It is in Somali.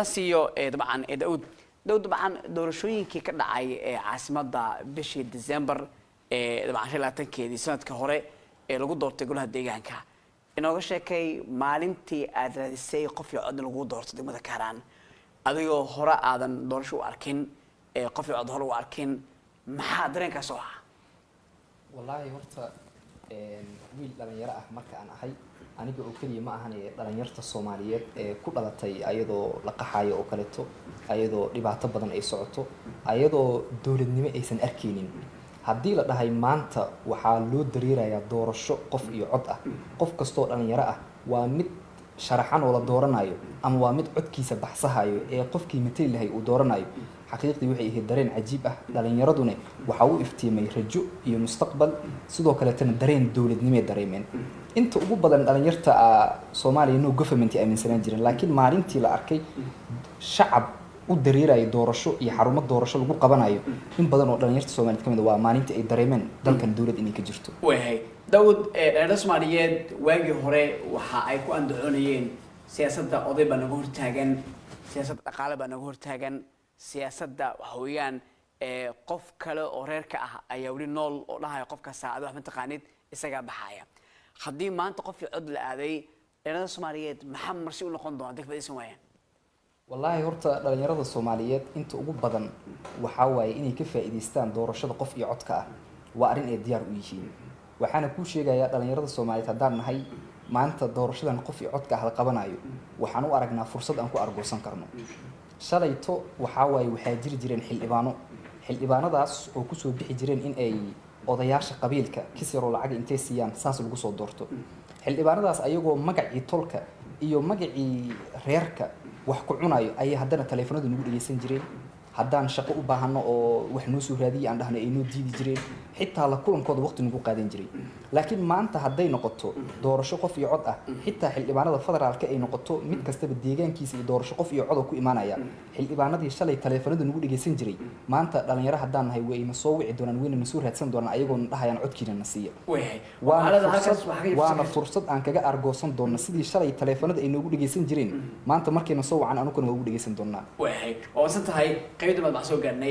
Siiyo dabcan Daud. Daud, dabcan doorashooyinkii ka dhacay ee caasimadda bishii December ee dabcan 25-keedii sanadka hore ee lagu doortay golaha deegaanka, inooga sheekay maalintii aad raadisay qof iyo cod in lagu doorto degmada Kaaraan, adigoo hore aadan doorasho u arkin, ee qof iyo cod hore u arkin. Maxaa dareenkaas oo ahaa? Wallaahi horta wiil dhalinyaro ah marka aan ahay, aniga oo keliya ma ahan ee dhalinyarta Soomaaliyeed ee ku dhalatay ayadoo la qaxayo oo kaleeto, ayadoo dhibaato badan ay socoto, ayadoo dowladnimo aysan arkaynin, haddii la dhahay maanta waxaa loo dareerayaa doorasho qof iyo cod ah, qof kastoo dhalinyaro ah, waa mid sharaxan oo la dooranayo ama waa mid codkiisa baxsahayo ee qofkii matali lahay uu dooranayo, xaqiiqdii waxay ahayd dareen cajiib ah. Dhalinyaraduna waxaa u iftiimay rajo iyo mustaqbal, sidoo kaleetana dareen dowladnimay dareemeen. Inta ugu badan dhalinyarta Soomaaliya no government ay aaminsanaan jireen, laakiin maalintii la arkay shacab u dareerayo doorasho iyo xarumo doorasho lagu qabanayo, in badan oo dhalinyarta Soomaaliyeed ka mid ah waa maalintii ay dareemeen dalkan dowlad inay ka jirto. Wayahay Daawud, dhalinyarada Soomaaliyeed waagii hore waxa ay ku andacoonayeen siyaasadda oday baa naga hortaagan, siyaasadda dhaqaale baa naga hortaagan, siyaasadda waxa weeyaan qof kale oo reerka ah ayaa weli nool oo dhahaya qofka saacado wax mataqaanid isagaa baxaya. Haddii maanta qofkii cod la aaday, dhalinyarada Soomaaliyeed maxaa marsi u noqon doona dadka fadhiisan waayaan? Wallaahi horta dhalinyarada Soomaaliyeed inta ugu badan waxaa waaye inay ka faa'iidaystaan doorashada qof iyo codka ah waa arrin ay diyaar u yihiin. Waxaana kuu sheegayaa, dhalinyarada Soomaaliyeed haddaan nahay, maanta doorashadan qof iyo codka ah la qabanayo waxaan u aragnaa fursad aan ku argoosan karno. Shalayto waxaa waaye waxaa jiri jireen xildhibaano, xildhibaanadaas oo kusoo bixi jireen in ay odayaasha qabiilka kis yaroo lacag intay siiyaan saas lagu soo doorto. Xildhibaanadaas ayagoo magacii tolka iyo magacii reerka wax ku cunayo ayay haddana taleefanadu nagu dhegeysan jireen. Haddaan shaqo u baahano oo wax noo soo raadiyay aan dhahno, ay noo diidi jireen, xitaa la kulankooda waqti nagu qaadan jiray. Laakiin maanta hadday noqoto doorasho qof iyo cod ah, xitaa xildhibaanada federaalka ay noqoto mid kastaba deegaankiisa iyo doorasho qof iyo cod oo ku imaanaya, xildhibaanadii shalay taleefanadu nagu dhegeysan jiray maanta dhalinyaro haddaan nahay wayna soo wici doonaan, wayna na soo raadsan doonaan ayagoona dhahayaan codkiina na siiya. Wayahay. Waana Waxaalada halkaas fursad waxaa ka waana fursad aan kaga argoosan doonno. Sidii shalay taleefanada ay noogu dhegeysan jireen, maanta markayna soo wacan anuguna waa ugu dhegeysan doonaa. Wayahay, waa wasan tahay. Qaybta maad waxaan soo gaarnay.